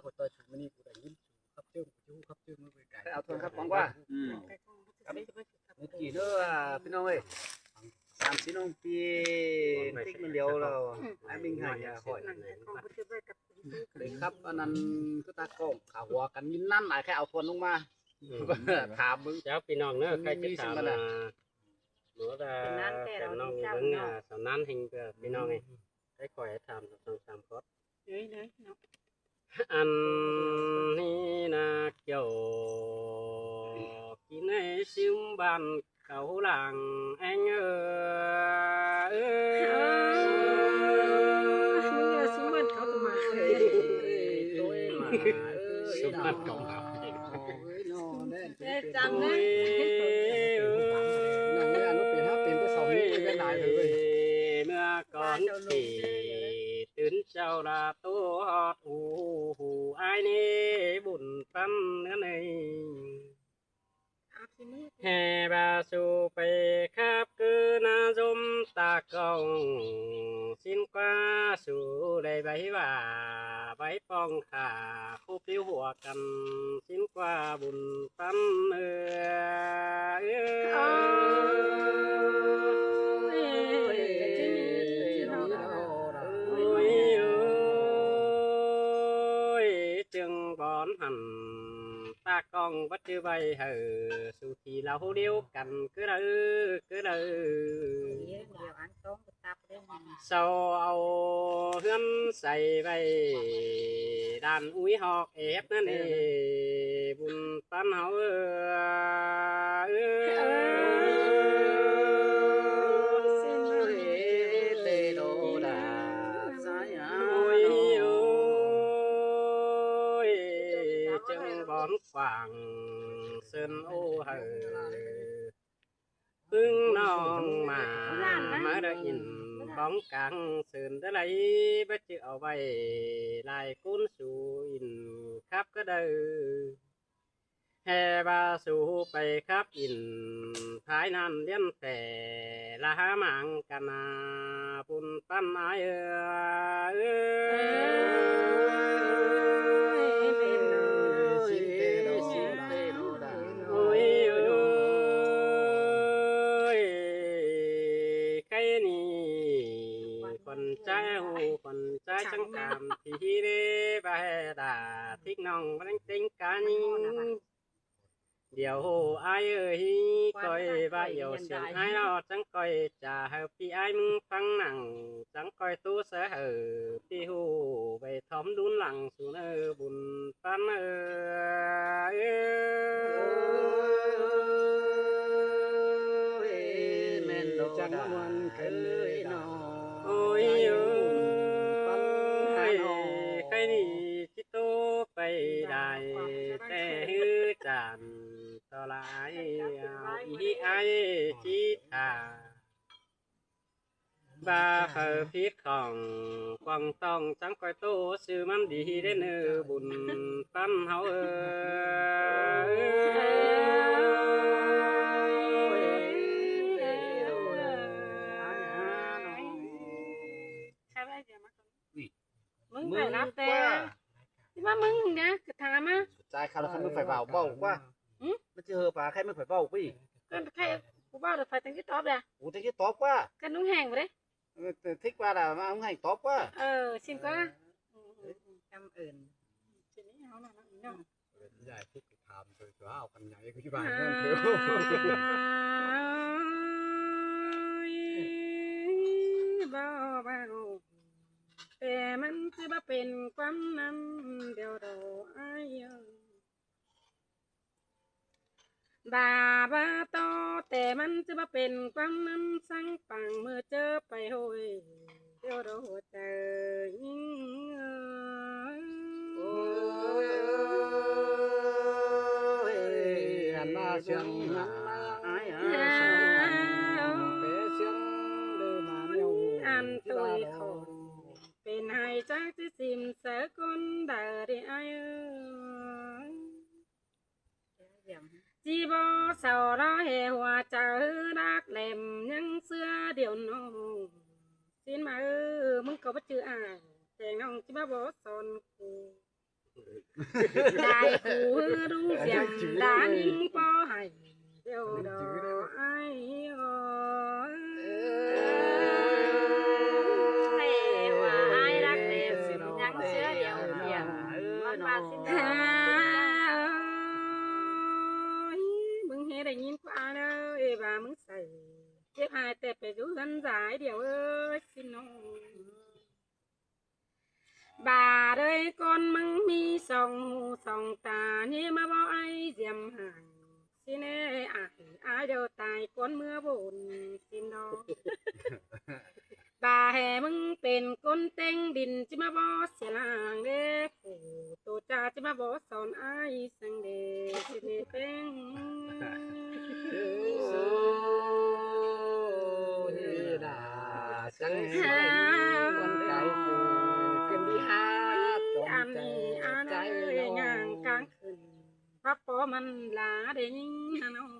ໂອ້ຍ ຕອນຊຸມມື້ນີ້ ກູໄດ້ຍິນ ຄັບເຈີມ ກູຊິຮູ້ຄັບເຈີມ ເອົາໂທນຄັບຂອງກວ່າ ອືມ ເມື່ອກີ້ເດີ ພີ່ນ້ອງເອີຍ ສາມສີ່ນ້ອງປີ ຕິກມັນຫຼຽວແລ້ວ ອາຍມິງໃຫ້ ອາຍຂ້ອຍ ໄປຄັບອັນນັ້ນ ຄືຕາກ້ອງ ຂາຫົວກັນຍິນນານຫຼາຍ ໃຄ່ເອົາໂທນລົງມາ ອືມ ຖາມເບິ່ງ ເຈົ້າ ພີ່ນ້ອງເດີ ໃຜຈະຖາມ ເປັນນານແຕ່ ແຟນນ້ອງມີເບິ່ງ ສຳນານແຮງ ພີ່ນ້ອງເອີຍ ໃຫ້ຂ້ອຍຖາມສອງສາມຄອດ ເອີຍເນາະ ອັນນີ້ນະ ກ່ຽວກິນໃຫ້ຊຶມບ້ານເຂົາຫຼັງແອງເອີ ເອີ ເອີ ຊຶມບ້ານເຂົາຕະໝາ ເອີຍ ຊຶມບ້ານເຂົາມາ ເອີຍ ເອີຍ ເນາະ ແດ່ ຈັງເດ້ ເອີຍ ເອີຍ ເມື່ອກ່ອນທີ່ຕື່ນເຊົ້າລະໂຕຮອດ ໂອ້ໂຫ ອາຍເນ ບຸນປັນເນ ແຫ່ວ່າສູ່ໄປຄັບຄືນາຊົມຕາກ້ອງ ຊິນກວ່າສູ່ໄດ້ໃບວ່າ ໃບປ້ອງຂ້າ ຄູ່ປິວຫົວກັນ ຊິນກວ່າບຸນປັນເອີ ເອີ ໂອ້ຍ ໂອ້ຍ ໂອ້ຍ ຈຶ່ງບອນຫັ້ນ ຕາກ້ອງບັດຈື່ໄວ້ໃຫ້ ສູ່ທີ່ລາວດຽວກັນ ຄືເດີ ຄືເດີ ດຽວອັນຕ້ອງ ເຊົາເອົາເຮືອນໃສ່ໄວ້ ດ້ານອຸຍຮອກແອບນັ້ນເອ ບຸນປັນເຮົາເອີ ເອີ ເອີ ເຕໂດດາ ໂອ້ຍ ໂອ້ຍ ຈຶ່ງບອນກວ້າງ ເຊີນໂອ້ເຮີ ປຶ້ງນ້ອງມາ ມາເດີອິນບ້ອງກາງ ເຊີນເດີໄລ ບະຈື່ເອົາໄວ້ ຫຼາຍກຸນສູ່ອິນຄັບກະເດີ ແຫ່ວ່າສູ່ໄປຄັບອິນ ພາຍນັ້ນລຽນແຕ່ ລະຫາມາງກະນາ ປຸນປັນອາຍເອີ ເອີ ເປັນໂດ ໂອ້ຍ ໂອ້ຍ ໂອ້ຍ ໄຄນີ້ ຄົນໃຈຮູ້ ຄົນໃຈສັງກາມ ທີ່ເດບາແຮດາ ທິກນ້ອງ ມັນເຕັງການຍິງ ດຽວອາຍເອີຍ ກ້ອຍວ່າອຽວສຽງອາຍເນາະ ຈັ່ງກ້ອຍຈະໃຫ້ພີ່ອາຍມຶງຟັງໜັງ ຈັ່ງກ້ອຍຕູ້ເສືອໃຫ້ພີ່ຮູ້ ໄວ້ທອມດຸນຫຼັງສູ່ເນີບຸນປັນເອີ ເອີ ແມ່ນດອກ ຈັງມ່ວນຂຶ້ນເລີຍເນາະ ໂອ້ຍ ໂອ້ຍ ໄຄນີ້ ໂຕໄປໄດ້ແຕ່ຮືຈານຕໍ່ລາຍ ອີອາຍຈິດທາ ບາເຝີຜິດຂອງກວາງຕ້ອງ ຈັ່ງກ້ອຍໂຕຊື່ມັນດີເດ້ເນີ ບຸນປັນເຮົາເອີຍ ມຶງໄປລາວແຕ່ ຊິມາມຶງນະ ກະຖາມມາ ສາຍຄາລະຄັນມຶງໄຟເວົ້າ ເວົ້າກວ່າ ຫື ມັນຊິເຫີປາ ໃຄມຶງໄຟເວົ້າກວ່າອີກ ກະໃຄກູເວົ້າແລ້ວ ໃຜຈັ່ງຊິຕອບລະ ກູຈັ່ງຊິຕອບກວ່າ ກະນຸງແຮງບໍ່ເດ້ ເອີ ທິກວ່າລະ ມານຸງແຮງຕອບກວ່າ ເອີ ຊິມກວ່າ ເອີ ກຳເອີນ ຊິມີເຮົານະເນາະ ຍາຍທິກຖາມເທື່ອ ເອົາຄັນໃຫຍ່ຄືຊິວ່າ ເອີ ເອີ ບໍ່ເວົ້າ ແຕ່ມັນຊິບໍ່ເປັນຄວາມນັ້ນ ດຽວດອກອາຍເອີຍ ບາບາໂຕ ແຕ່ມັນຈະບໍ່ເປັນຄວາມນຳສັງປັງ ເມື່ອເຈີໄປໂຫຍ ດຽວດອກຫົວໃຈຍິງເອີຍ ໂອ້ຍ ອັນວ່າສຽງນາຍ ເປັນສຽງເດີມາແນວ ອັນຕຸ້ຍຂອງ ເປັນໃຫ້ຈັກຊິຊິມໃສ່ຄົນໃດເດອ້າຍເອີຍ ຊິບໍ່ເສົ້າລໍແຫ່ຫົວໃຈຮັກແຫຼມຍັງເຊື່ອດຽວນ້ອງ ຊິນມາເອີຍ ມຶງກໍບໍ່ຈື່ອ້າຍ ແຕ່ນ້ອງຊິມາບໍ່ສອນກູ ເອີ ໄດ້ຄູ່ຮູ້ສຽງດາຍິງບໍ່ໃຫ້ດຽວດອກອ້າຍເອີຍ ວ່າອ້າຍຮັກແຕ່ສິນຍັງເຊື່ອດຽວດຽວ ມັນວ່າສິນ ເອີຍ ມຶງເຮັດໄດ້ຍິນກວ່າເດີ ເອີຍ ວ່າມຶງໃສ່ ເຈັບຫາຍແຕ່ໄປຢູ່ເຮືອນສາຍດຽວເອີຍ ສິນນ້ອງ. ບາເດີຍ ຄົນມຶງມີສອງຫູສອງຕາ ຍິງມາບໍ່ອ້າຍຢ້ຽມໃຫ້ ສິນເອີຍ ອ້າຍດຽວຕາຍກ່ອນເມືອບຸນ ສິນດອກ. ບາແຫ່ມຶງເປັນຄົນເຕັງດິນ ຈິມາບໍ່ສຽລາງເດ້ ຜູ້ໂຕຈາ ຈິມາບໍ່ສອນອ້າຍສັງເດ ສິນເອເປັງ ໂອ້ຍ ດາ ສັງເດ ຄົນເກົ່າຜູ້ເປັນທີ່ຮັກ ອັນນີ້ອັນເອີຍ ຍ່າງກາງຂຶ້ນ ພັບປໍມັນລາໄດ້ຍິງນະນ້ອງ.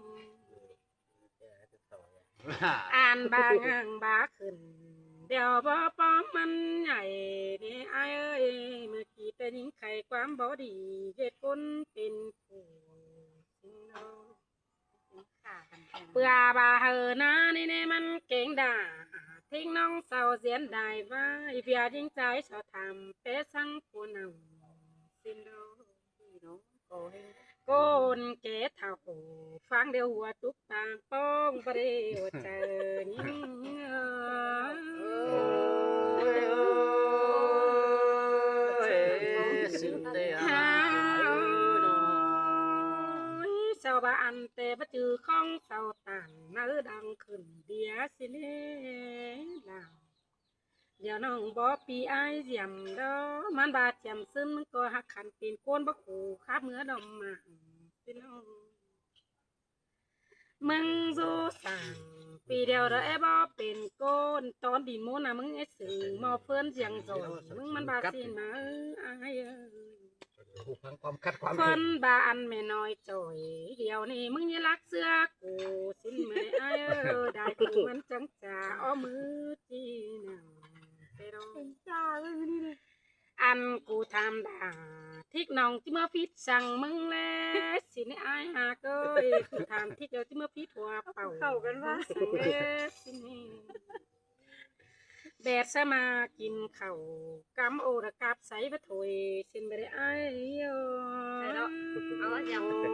ອ່ານບາຍ່າງບາຂຶ້ນ ດຽວບໍ່ປ້ອມມັນໃຫຍ່ເດ້ອ້າຍເອີຍ ເມື່ອກີ້ແຕ່ຍິງໄຂຄວາມບໍ່ດີ ເຮັດຄົນເປັນຜູ້ສິງໂລ ເພື່ອວ່າເຮີນານີ້ແນ່ມັນເກັ່ງດາ ທິງນ້ອງເຊົາສຽນດາຍໄວ້ ເວຍຍິງໃຈເຊົາທຳແປສັງຜູ້ນຳສິງໂລ. ໂກນແກ່ເຖົ້າ ຟັງແລ້ວຫົວຈຸກຕາງປ່ອງ ບໍ່ໄດ້ຫົວໃຈຍິງ ໂອ້ຍ ເຊົາວ່າອັນແຕ່ບໍ່ຈື່ຂອງເຊົາຕານ ໃນດັງຂຶ້ນເດຍຊິເນລາວ ດຽວນ້ອງບໍ່ປີອ້າຍຢ້ຽມດອກ ມັນບາດຈຳຊຶມ ມັນກໍຮັກຂັນເປັນຄົນບໍ່ຄູ່ ຄາບເມືອດອມມາໃຫ້ພີ່ນ້ອງ ມຶງຢູ່ສ້າງປີດຽວດອກ ແອບໍ່ເປັນຄົນ ຕອນດິນມົນນະ ມຶງເຮັດເຊິ່ງໝໍ້ເຟີນສຽງສອຍ ມຶງມັນບາຊິມາອ້າຍເອີຍ. ຜູ້ຟັງຄວາມຄັດຄວາມ ເພິ່ນບາອັນແມ່ນ້ອຍຈ່ອຍ ດຽວນີ້ມຶງຢ່າລັກເຊື່ອກູ ສິນແມ່ອ້າຍເອີຍ ໄດ້ກູມັນຈັ່ງຈາ ອ້ອມມືຈີນາງເປໂດ ອັນກູຖາມດາ ທິກນ້ອງຈິເມືອຜິດສັງມຶງແລ ສິນແມ່ອ້າຍຫາກເອີຍ ກູຖາມທິກເຈົ້າຈິເມືອຜິດຫົວເປົ່າ ເຂົ້າກັນວ່າ ສັງເດ ສິນ ແບດສະມາກິນເຂົ້າ ກຳໂອລະກັບໃສ່ບະຖ້ວຍ ເຊັ່ນບໍ່ໄດ້ອ້າຍເອີຍ ເອົາຫຍັງເປັນ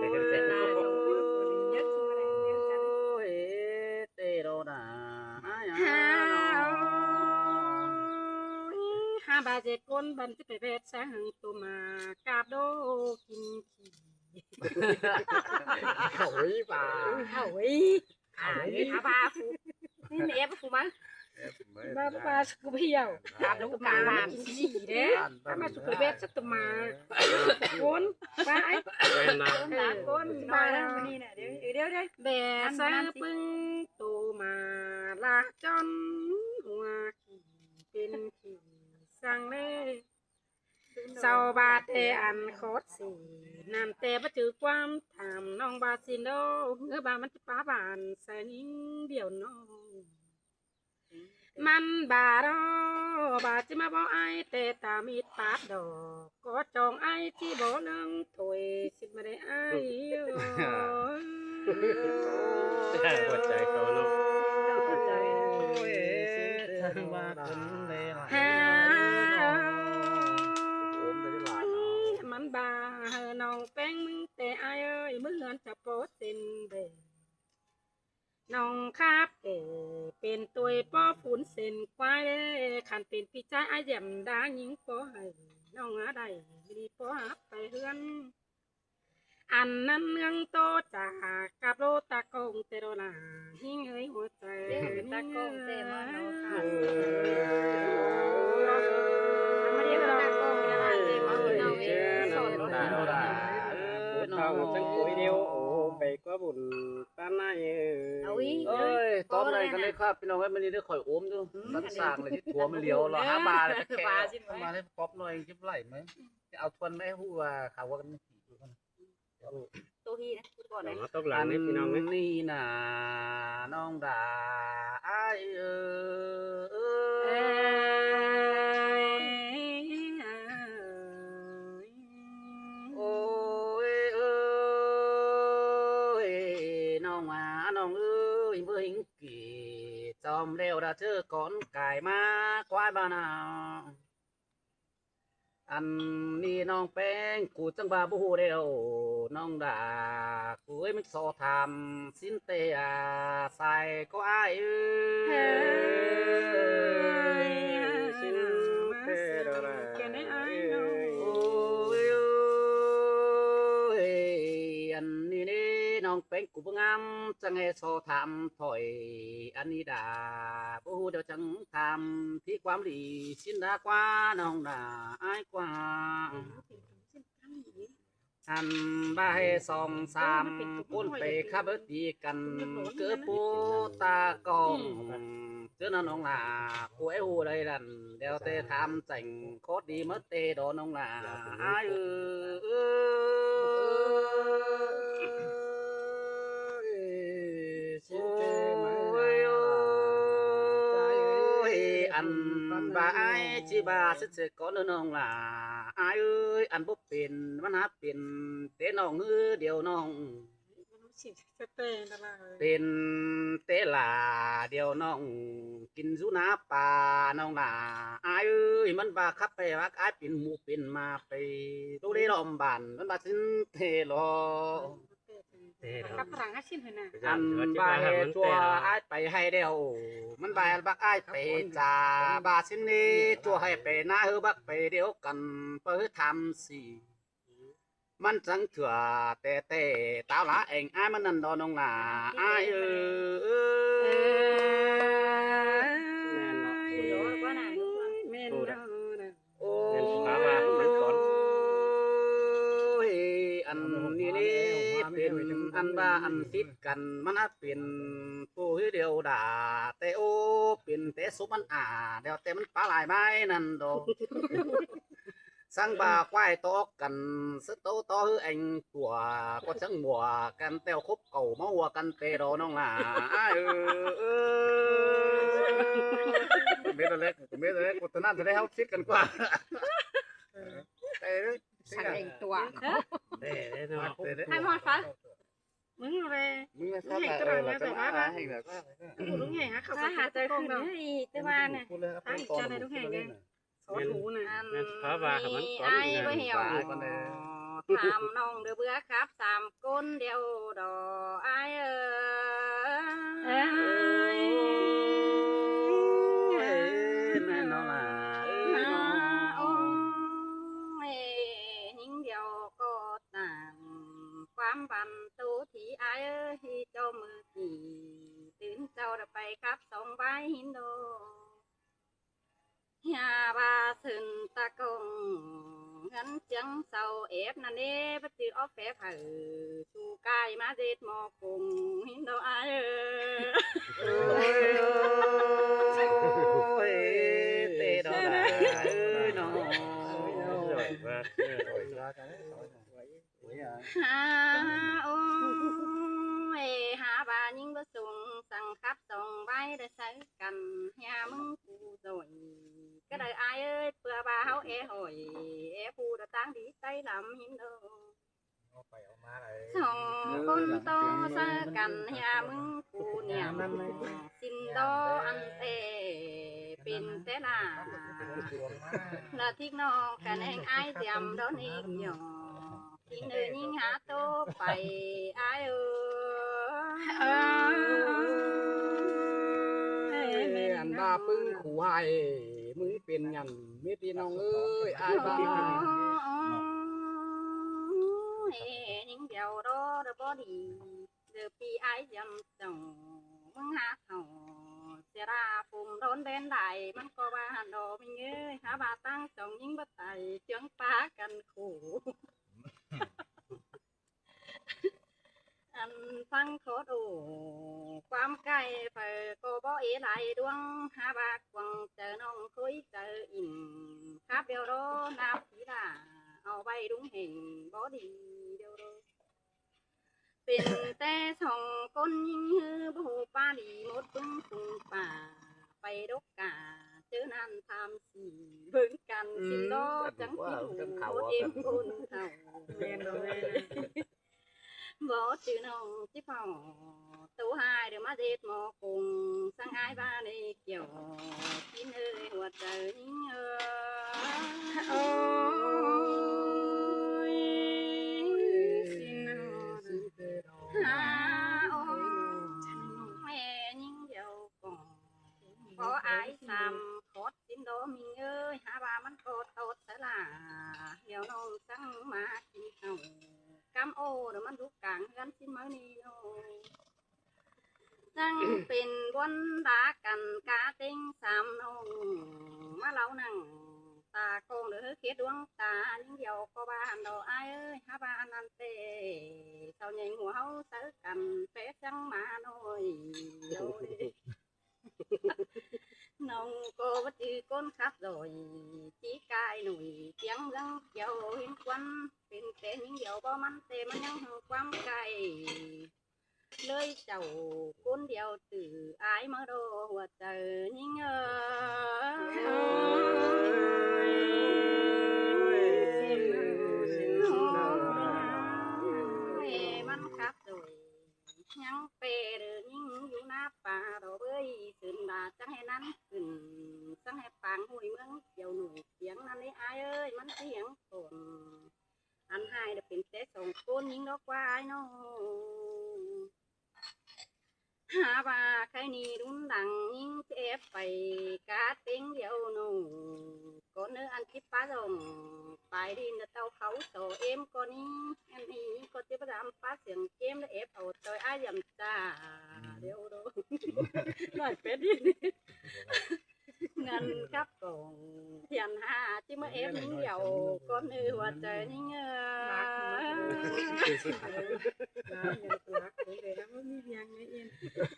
ໜ້າ ໂອ້ຍ ເຕໂລນາ ຫາບາເຈັດຄົນ ບັນຈະໄປແບດສະຫັງໂຕມາ ກາບໂດກິນຂີ້ ເຂົາອີ່ປາ ເຂົາອີ່ ອ່າ ເຂົາອີ່ ອາບາຟູ ນີ້ແອບຟູມາ ແອບປູມາ ບາບາສຸກເພຍວ ຕາມລູກການບ້ານ ຂີ້ເດ້ ຕາມມາສຸກເພຍວ ສັດຕະມາ ຄົນ ບາໄອ້ ແມ່ນນະ ຄົນ ບາ ມື້ນີ້ນະ ດຽວ ດຽວ ດຽວ ແບໃສ່ປຶ້ງໂຕມາ ລາຈອນຫົວຂີ້ ເປັນຂີ້ສັງເລ ເຊົາບາດແຕ່ອັນຂອດສີ ນຳແຕ່ບໍ່ຈື່ຄວາມຖາມ ນ້ອງບາຊິນໂດ ເຮືອບາມັນຈະປາບານໃສ່ຍິງດຽວນ້ອງ ມັນບາດອ ບາຊິມາບໍ່ອາຍ ແຕ່ຕາມິດປາດດອກ ກໍຈອງອາຍທີ່ບໍ່ເລື່ອງຖ້ວຍ ຊິບໍ່ໄດ້ອາຍ ຫົວໃຈເຂົາເນາະ ໂອ້ຍ ຊ່າງວ່າເພິ່ນແລຫຼາຍ ມັນບາເຮີນ້ອງແປ້ງ ມຶງແຕ່ອາຍເອີຍ ມື້ເຮືອນຈະພໍເຊັ່ນໃດ ນ້ອງຄາບແກ່ເປັນຕົວຍປໍຝຸ່ນເຊັ່ນຄວາຍເດ້ ຄັນເປັນພີ່ຊາຍອາຍຢ້ຽມດາຍິງ ຂໍໃຫ້ນ້ອງຫາໄດ້ດີ ຂໍຮັບໄປເຮືອນ ອັນນັ້ນເມືອງໂຕຈາກກັບໂລຕາກອງແຕ່ໂລລາ ຍິງເອີຍຫົວໃຈ ຕາກອງແຕ່ມາເນາະ ມາເດ້ຕາກອງເດ້ ມາເດ້ເນາະ ເອີຍ ສອນໂລລາ ເອີຍ ເນາະ ເຮົາຈັ່ງຄຸຍດຽວ ໂອ້ ໄປກວ່າບຸນ ປານໃດເອີຍ ເອີຍ ຕອນໃດກັນເລີຍຄັບ ພີ່ນ້ອງເອີຍ ມື້ນີ້ໄດ້ຂ້ອຍໂອມຢູ່ ມັນສ້າງເລີຍ ທີ່ຕົວມັນຫຼຽວ ລະຫາບາເລີຍ ແຄ່ບາຊິມາ ມາໄດ້ປອບໜ້ອຍ ຈິບໄຫຼໄໝ ເອົາທວນໄມ້ຮູ້ວ່າເຂົາວ່າກັນ ໂຕຮີນະ ກ່ອນນະ ມາຕົກຫຼັງນີ້ ພີ່ນ້ອງເອີຍ ນີ້ນາ ນ້ອງດາ ອ້າຍເອີຍ ເອີຍ ເບິ່ງກີຈອມແລ້ວລະເຈີກ່ອນກາຍມາຄວາຍມານາ. ອັນນີ້ນ້ອງແປ້ງ ກູຈັ່ງວ່າບໍ່ຮູ້ແລ້ວນ້ອງດາ ກູເອີຍ ມັນສອບຖາມສິນແຕ່ອາສາຍກໍອ້າຍເອີຍ. ໂອ້ຍ ອັນນີ້ເດ້ນ້ອງແປ້ງ ກູບໍ່ງາມ ຈັ່ງໃຫ້ສອບຖາມຖອຍ ອັນນີ້ດາ ບໍ່ຮູ້ດຽວຈັ່ງຖາມທີ່ຄວາມດີ ສິນດາກວ່ານ້ອງດາ ອ້າຍກວ່າ. ອັນວ່າໃຫ້ສອງສາມຄົນໄປຂັບລົດຕີກັນ ເກີດປູຕາກອງ ເຈີນະນ້ອງຫຼ້າ ກູໃຫ້ຮູ້ໄດ້ນັ້ນ ແລ້ວແຕ່ຖາມແຈ້ງ ໂຄດດີໝົດເຕດອນ້ອງຫຼ້າ ອ້າຍເອີຍ. ໂອ້ຍ ອັນວ່າອ້າຍຊິວ່າເສຍກ່ອນເດີນ້ອງຫຼ້າ ອ້າຍເອີຍ ອັນບໍ່ເປັນ ມັນຫາເປັນແຕ່ນ້ອງເອີຍ ດຽວນ້ອງ ເປັນແຕ່ຫຼ້າ ດຽວນ້ອງກິນຢູ່ນາປ່ານ້ອງຫຼ້າ ອ້າຍເອີຍ. ມັນວ່າຂັບໄປວ່າອ້າຍເປັນໝູເປັນໝາ ໄປໂລເລລ້ອມບ້ານ ມັນວ່າຊິນເທລໍ ກັບພະລັງອາຊີບຫັ້ນນະ ອັນວ່າແຫ່ຕົວອ້າຍໄປໃຫ້ແລ້ວ ມັນວ່າບັກອ້າຍໄປຈາ ວ່າຊິນເນຕົວໃຫ້ໄປນາ ເຮີບັກໄປດຽວກັນ ປະເຮີຖາມສີ ມັນຈັ່ງເຖື່ອແຕ່ແຕ່ຕາວຫຼາແອງອ້າຍມັນນັ້ນດອນ້ອງຫຼ້າ ອ້າຍເອີຍ. ໂອ້ຍ ອັນນີ້ເດ້ເປັນອັນວ່າອັນຕິດກັນ ມັນອາດເປັນຜູ້ດຽວດາ ແຕ່ໂອ້ ເປັນແຕ່ສົມມັນອາ ແລ້ວແຕ່ມັນປາຫຼາຍໄມ້ນັ້ນດອກ. ສັງບາຄວາຍຕອກກັນ ສະໂຕຕໍ່ເຮີແອງຕົວ ກໍຈັ່ງມົວກັນແຕ່ວຄົບເກົ່າມາຫົວກັນແຕ່ດອກນ້ອງຫຼ້າ ອ້າຍເອີຍ. ເມດແລກ ເມດແລກ ກົດຕະນັ້ນຈະໄດ້ເຮົາຄິດກັນກວ່າ ເອີ ສັງແອງຕົວ ເອີ ເນາະ ໃຫ້ມອດຟັງ ມຶງເອົາເລີຍ ມຶງເອົາເລີຍ ເອີ ລະຈະມາຫາແຮງ ລູກແຮງຫາເຂົ້າ ຫາແຕ່ຄືນ ແຕ່ວ່ານະ ຫາອີກຈານໃຫ້ລູກແຮງເດີ. ສອນຫູນະ ແມ່ນພາວ່າໃຫ້ມັນກ່ອນ ອ້າຍບໍ່ເຫ່ວ ຖາມນ້ອງເດີເບື່ອຄັບສາມຄົນດຽວດອກ ອ້າຍເອີຍ. ໂອ້ຍ ແມ່ນເນາະຫຼ້າເອີຍເນາະ ໂອ້ຍ ຍິງດຽວກໍຕາມ ຄວາມບັນຕູທີ່ອ້າຍເອີຍ ເຈົ້າມື້ກີ້ ຕື່ນເຊົ້າໄປຂັບສອງໄວ້ຫີນໂດ ເຮຍວ່າເຊີນຕາກອງ ເຮືອນຈຽງເຊົາແອບນັ້ນເດ້ ປະຈື່ອອກແປບໃຫ້ສູ່ກາຍມາເດັດໝໍກົງຫີນດອກອ້າຍເອີຍ. ໂອ້ຍ ເຕະດອກອ້າຍເອີຍເນາະ. ຫາ ໂອ້ຍ ຫາວ່າຍິງບໍ່ສູງ ສັງຂັບສອງໄວ້ໄດ້ໃສ່ກັນ ເຮຍມຶງກູໂດຍ ກະໄດ້ອ້າຍເອີຍ ເພື່ອວ່າເຮົາແອຫອຍ ແອຜູ້ດາຕ່າງດີໃຕ້ລຳຫີນໂດ ສອງຄົນຕໍ່ໃສ່ກັນ ເຮຍມຶງກູນຽມ ສິນໂດອັນແຕ່ເປັນແຕ່ລາ ລະທິກນ້ອງກະແນງອ້າຍຈຽມດອນອີກຫຍໍ້ ກິນເອີຍິງຫາໂຕໄປອ້າຍເອີຍ. ອັນດາປຶ້ງຄູໃຫ້ ມຶງເປັນຫຍັງເມດດີນ້ອງເອີຍ ອ້າຍບ້ານ ຍິງດຽວດອ ດອບໍ່ດີ ເດີປີອ້າຍຈຳເຈົ້າ ມຶງຫາເຂົ້າເສຍລາ ພູມໂດນແດນຫຼາຍ ມັນກໍວ່າຫັ້ນດອກມິງເອີຍ ຫາວ່າຕັ້ງສອງຍິງບໍ່ຕາຍ ເຈືອງປາກັນຄູ່ ອັນຟັງຂໍໂທ ຄວາມໃກ້ໃຜກໍບໍ່ເອຫຼາຍດວງ ຫາວ່າກວາງໃຈນ້ອງຄຸຍໃຈອິນ ຄາບດຽວໂດນາພີລາ ເອົາໄວ້ດຸງແຫ່ງບໍ່ດີດຽວໂດ ເປັນແຕ່ສອງຄົນຍິງຮື ບໍ່ຮູ້ປາດີໝົດປຶ້ງປຸງປ່າ ໄປດົກກາ ເຈີນັ້ນຖາມສີເບິ່ງກັນ ອືມ ສິດອກ ຈັງຊິຮູ້ ເອີ ເອັມຄົນເຖົ້າ ແມ່ນບໍ່ແມ່ນ ບໍ່ຈື່ນ້ອງຊິເຝົ້າ ໂຕຮ້າຍເດີມາເຮັດໝໍກົງ ສັງອາຍວ່າໃນແກ້ວ ກິນເອີຍຫົວໃຈຍິງເອີຍ ໂອ້ຍ ສິນເອີຍ ຫາໂອ້ຍ ແມ່ຍິງດຽວກໍ ບໍ່ອາຍສາມຂອດສິນດອກມິງເອີຍ ຫາວ່າມັນກໍຕອດສະຫຼາ ດຽວນ້ອງສັງມາກິນເຂົ້າ ກຳໂອ້ ດຽວມັນຢູ່ກາງເຮືອນສິນເມີນີ້ນ້ອງ ຈັ່ງເປັນວັນດາກັນກາເຕັງສາມນ້ອງ ມາເລົ່ານັ່ງຕາກອງເດີເຂດດວງຕາ ຍິງດຽວກໍວ່າຫັ້ນດອກອ້າຍເອີຍ ຫາວ່າອັນນັ້ນເຕ ເຊົາໃຫຍ່ຫົວເຮົາໃສ່ກັນ ແປະສັງມານ້ອຍດຽວເດ້ ນ້ອງກໍວ່າຈື່ກົ້ນຂັບດອຍ ຈີກາຍໜຸ່ຍ ຈຽງເມືອງກ່ຽວເຫັນຄວັນ ເປັນແຕ່ຍິງດຽວບໍ່ມັນ ແຕ່ມັນຍັງຫຶງຄວາມໄກ ເລີຍເຈົ້າຄົນດຽວຕື້ອາຍມາດໍຫົວໃຈຍິງເອີຍ ມັນຂັບໂດຍ ຍັງເປເດີຍິງຢູ່ໜ້າປ່າດອກເອີຍ ເຊີນດາຈັ່ງໃຫ້ນັ້ນຂຶ້ນ ສັ່ງໃຫ້ປາງຫ້ວຍເມືອງກ່ຽວໜຸ່ຍ ສຽງນັ້ນເດ້ອ້າຍເອີຍ ມັນສຽງຄົນ ອັນຫາຍເດີເປັນແຕ່ສອງຄົນຍິງດອກວ່າອ້າຍນ້ອງ ຫາວ່າໃຄນີ້ລຸນດັງຍິງແອບໄປກາເຕັງດຽວໜູ ກ່ອນເນີອັນຈິບປາດອງ ປາຍດິນເຕົ້າເຂົາໂຕເອມກໍນີ້ ອັນນີ້ກໍຈິບປາດຳປາສຽງເກມ ແລະແອບເອົາໂຕຍອາຍຢຳຈາ ດຽວໂດ ໜ້ອຍເປັດດີ ເງິນກັບກອງ ທຽນຫາທີ່ມາແອບຍິງດຽວ ກ່ອນເອີ ຫົວໃຈຍິງເອີ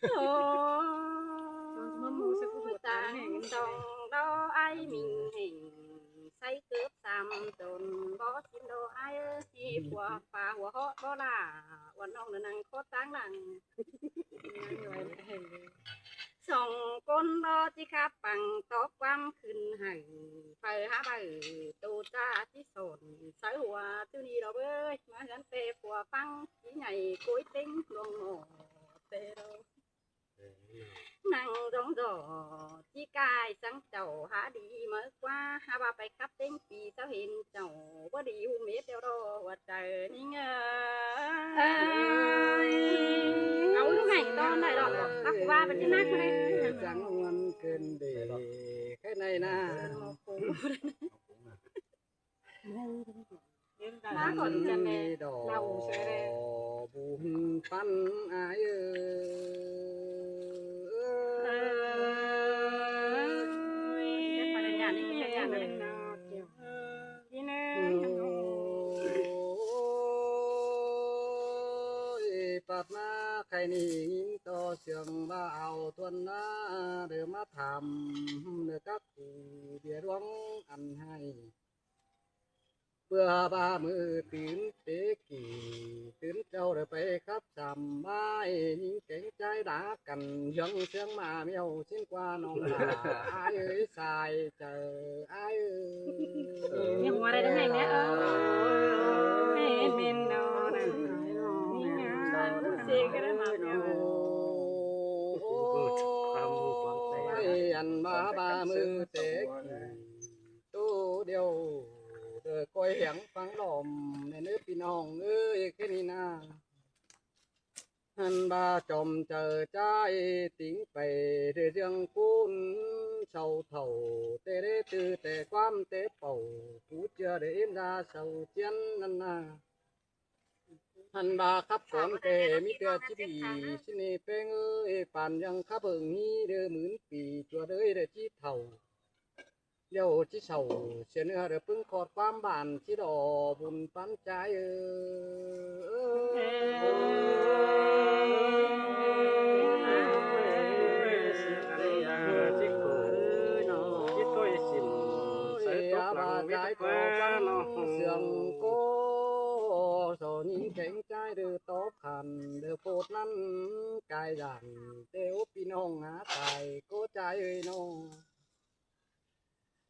ໂອ້ ຕັງສອງດອກອ້າຍມິງແຫ່ງ ໃສ່ເກີບສາມຕົນ ບໍ່ສິນດອກອ້າຍເອີຍ ຜົວປ່າຫົວເຫາະບໍ່ຫຼ້າ ວ່ານ້ອງນະນັ່ງໂຄດຕາງຫຼັງ ສອງຄົນບໍ່ຈິຂັບປັງ ຕອບຄວາມຂຶ້ນໃຫ້ ໄປຫາໃບໂຕຈາທີ່ສອນ ໃສ່ຫົວຈຸນີ້ດອກເອີຍ ມາເຮືອນແຕ່ຜົວຟັງ ທີ່ໃຫຍ່ໂກຍເຕັງຫຼວງໝໍແຕ່ດອກ ນັ່ງດອງດອ ທີ່ກາຍສັງເຈົ້າຫາດີເມີກວ່າ ຫາວ່າໄປຂັບເຕັງປີເຈົ້າເຫັນເຈົ້າ ບໍ່ດີຫູເມັດແລ້ວດອກ ຫົວໃຈນີ້ເອີຍ ເອີຍ ເອົາລູກໃຫ້ຕອນໄດ້ດອກ ປັກວ່າໄປທີ່ນັກເລີຍ ຈັງມັນເກີນເດ ແຄ່ໃນນາ ມາກ່ອນຈະແມ່ເລົ່າເສຍແລ້ວ ບຸນປັນອາຍເອີຍ ເອີຍ ເປັນພັນລະຍານີ້ເປັນພັນລະຍານີ້ ໂອ້ຍ ປາດມາໄຄນີ້ຍິງຕໍ່ສຽງວ່າເອົາທວນນາ ເດີມາຖາມເດີກັກ ເບຍຫຼວງອັນໃຫ້ ເພື່ອວ່າມື້ຕື່ນເຕກີ່ ຕື່ນເຈົ້າໄດ້ໄປຂັບສາມມາຍ ຍິງແກງໃຈດາກັນ ເຮືອງເຊືອງມາແມວຊິນກວ່ານ້ອງຫຼ້າ ອ້າຍເອີຍສາຍໃຈອ້າຍເອີຍ ຍັງວ່າໄດ້ໄດ້ໄງແມ່ເອີຍ ແມ່ນເນາະ ນີ້ງາມເຊກະໄດ້ມາແມ່ເອີຍ ໂອ້ຍ ອັນວ່າວ່າມື້ເຕກີ່ ໂຕດຽວ ເດີກ້ອຍແຮງຟັງລອມ ແນ່ເນີພີ່ນ້ອງເອີຍ ຄືນີ້ນາ ຫັ້ນວ່າຈອມເຈີຈາຍຕິງໄປ ເດີເລື່ອງປູນເຊົາເຖົ້າ ແຕ່ເດີຕື້ແຕ່ຄວາມແຕ່ເປົ່າ ປູເຈືອເດີເອັມດາເຊົາຈຽນນັ້ນນາ ຫັ້ນວ່າຂັບກ່ອນແຕ່ມີເທື່ອຈິດດີ ຊິເນແປງເອີຍ ປານຍັງຂັບເບິ່ງມີເດີໝື່ນປີ ຕົວເດີເດີຈິເຖົ້າ ດຽວຊິເສົ້າເສຍເນື້ອເດີປຶ້ງຂອດຄວາມບານຊິດອກບຸນປັນໃຈເອີຍ ເສຍງກໍຟັງສຽງກໍສອນຍິງແຂງໃຈເດີຕອບຂັນເດີໂພດນັ້ນກາຍດານ ແຕ່ໂອ ພີ່ນ້ອງຫາຕາຍກໍໃຈເອີຍນ້ອງ ເ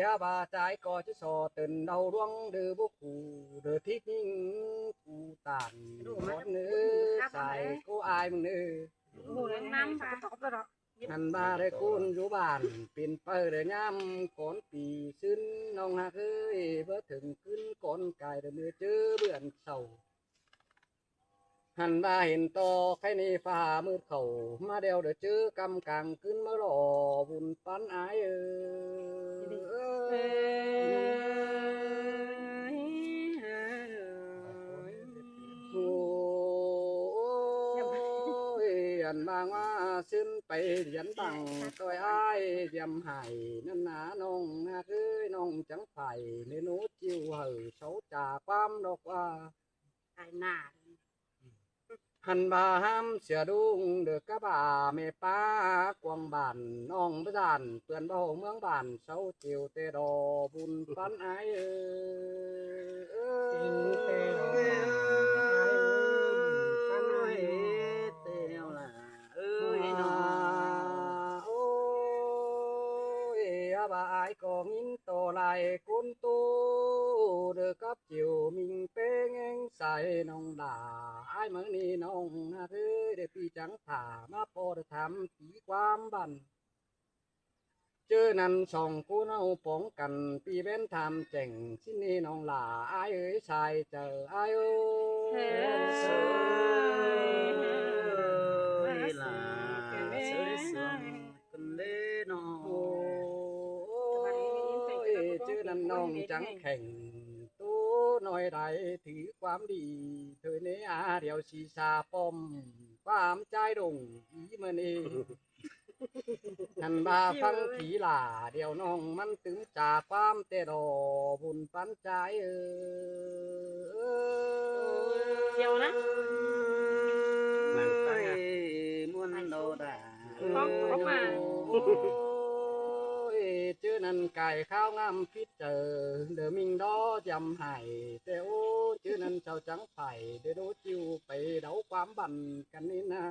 ຍ ອາບາຈາຍກໍຈະສໍເຕີນເດົາດວງເດີບໍ່ຄູ່ເດີທິກຍິງກູຕານ ດອນເດີສາຍກູອາຍມຶງເດີ ໝູ່ນຳນຳຕອບແລ້ວເນາະ. ຫັ້ນວ່າໄດ້ຄູນຢູ່ບ້ານ ເປັນໄປໄດ້ຍາມກ່ອນປີຊືນ ນ້ອງຮັກເອີຍ ບໍ່ເຖິງຄືນກ່ອນກາຍ ໄດ້ມື້ເຈີເບືອນເຊົາ ຫັ້ນວ່າເຫັນຕໍ່ໄຄນີ້ຟ້າມືດເຂົ້າ ມາແລ້ວໄດ້ເຈີກຳກາງຄືນ ມາລໍບຸນປັນອາຍເອີຍ. ໂອ້ຍ ອັນມາງວ່າຊຶນໄປລຽນບັງ ຕ້ອຍອ້າຍຢຽມໃຫ້ນັ້ນນາ ນ້ອງນາເອີຍ ນ້ອງຈັງໄປເນໂນຈິວ ໃຫ້ເຊົາຈາກຄວາມດອກວ່າ ຕາຍໜ້າ ຫັ້ນວ່າຫ້າມເສຍດຸງເດີກະບາ ແມ່ປ້າກວາງບ້ານ ນ້ອງບໍ່ຢ້ານ ເພື່ອນເວົ້າເມືອງບ້ານ ເຊົາຈິວແຕ່ດໍບຸນປັນອາຍເອີຍ. ເອີຍ ແຕ່ວລະເອີຍເນາະ ໂອ້ຍ ອາບາອາຍກໍຍິນຕໍ່ຫຼາຍຄົນໂຕ ເດີກັບຈິວມິງເປງແອງໃສ ນ້ອງຫຼ້າ ອາຍມື້ນີ້ນ້ອງນາເອີຍ ໄດ້ປີຈັງຖ້າ ມາພໍໄດ້ຖາມຕີຄວາມບັນ ເຈີນັ້ນສອງຄົນເຮົາປ້ອງກັນ ປີແວ່ນຖາມແຈ້ງ ຊິນີ້ນ້ອງຫຼ້າ ອາຍເອີຍ ສາຍເຈີ ອາຍເອີຍ ເອີຍຫຼ້າ ເອີຍສວງກັນເດ້ນ້ອງ ໂອ້ຍ ເຈີນັ້ນນ້ອງຈັງແຂງ ໂຕນ້ອຍໃດຖືຄວາມດີ ເທີເນອາ ດຽວສີສາປ້ອມ ຄວາມຈາຍດົງ ອີມະນີ ຫັ້ນວ່າຟັງທີຫຼ້າ ດຽວນ້ອງມັນຕຶງຈາຄວາມແຕ່ດໍບຸນປັນຈາຍເອີຍ ດຽວນະ ມັນໄປມ່ວນໂດດາ ໂອ້ຍ ເຈີນັ້ນກາຍຂາວງາມຜິດເຈີ ເດີມິງດໍຈຳໃຫ້ ແຕ່ໂອ້ ເຈີນັ້ນເຈົ້າຈັງໄປ ເດີໂດຈິວໄປເດົາຄວາມບັນກັນນີ້ນາ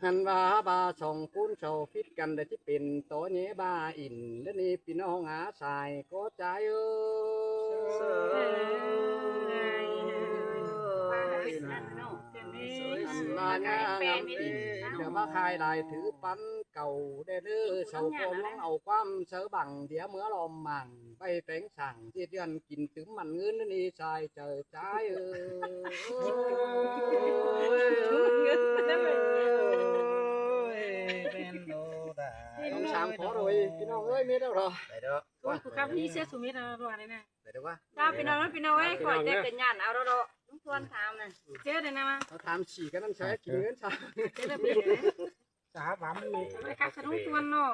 ຫັ້ນວ່າບາສອງຄູນເຊົາຜິດກັນ ແຕ່ທີ່ເປັນຕໍ່ແຍບາອິນ ແລະນີ້ພີ່ນ້ອງອາສາຍກໍຈາຍເອີຍ ເອີຍ ອັນວ່າຍາງາມອິນ ດຽວມາຂາຍຫຼາຍຖືປັນເກົ່າແດ່ເດີ ເຊົາກໍລວງເອົາຄວາມເຊີບັງ ດຽວເມືອລ້ອມໝັ່ງ ໄປແປງສ້າງ ເຮັດເຮືອນກິນຕື່ມມັນເງິນນີ້ ສາຍເຈີ ຈາຍເອີຍ ເງິນມັນນະເວີຍ ໂອ້ຍ ແມ່ນໂລດາ ຕ້ອງສາມຂໍໂດຍ ພີ່ນ້ອງເອີຍ ມີແລ້ວເນາະ ໄປເດີ ໂອ້ຍ ຜູ້ຂັບຂີ່ເສື້ອສຸມິດເອົາດ້ວຍນະ ໄປເດີວ່າ ຈ້າ ພີ່ນ້ອງ ພີ່ນ້ອງເອີຍ ຂໍແຕ່ເປັນຍານເອົາເນາະ ລຸງທວນຖາມນະ ເຈີໄດ້ນະມາ ເຮົາຖາມສີ່ກັນນຳໃຊ້ກິນເງິນຊະ ເຈີໄດ້ເປັນ ສາບາມນີ້ ໄປຄັກສະດຸ້ງຕວນເນາະ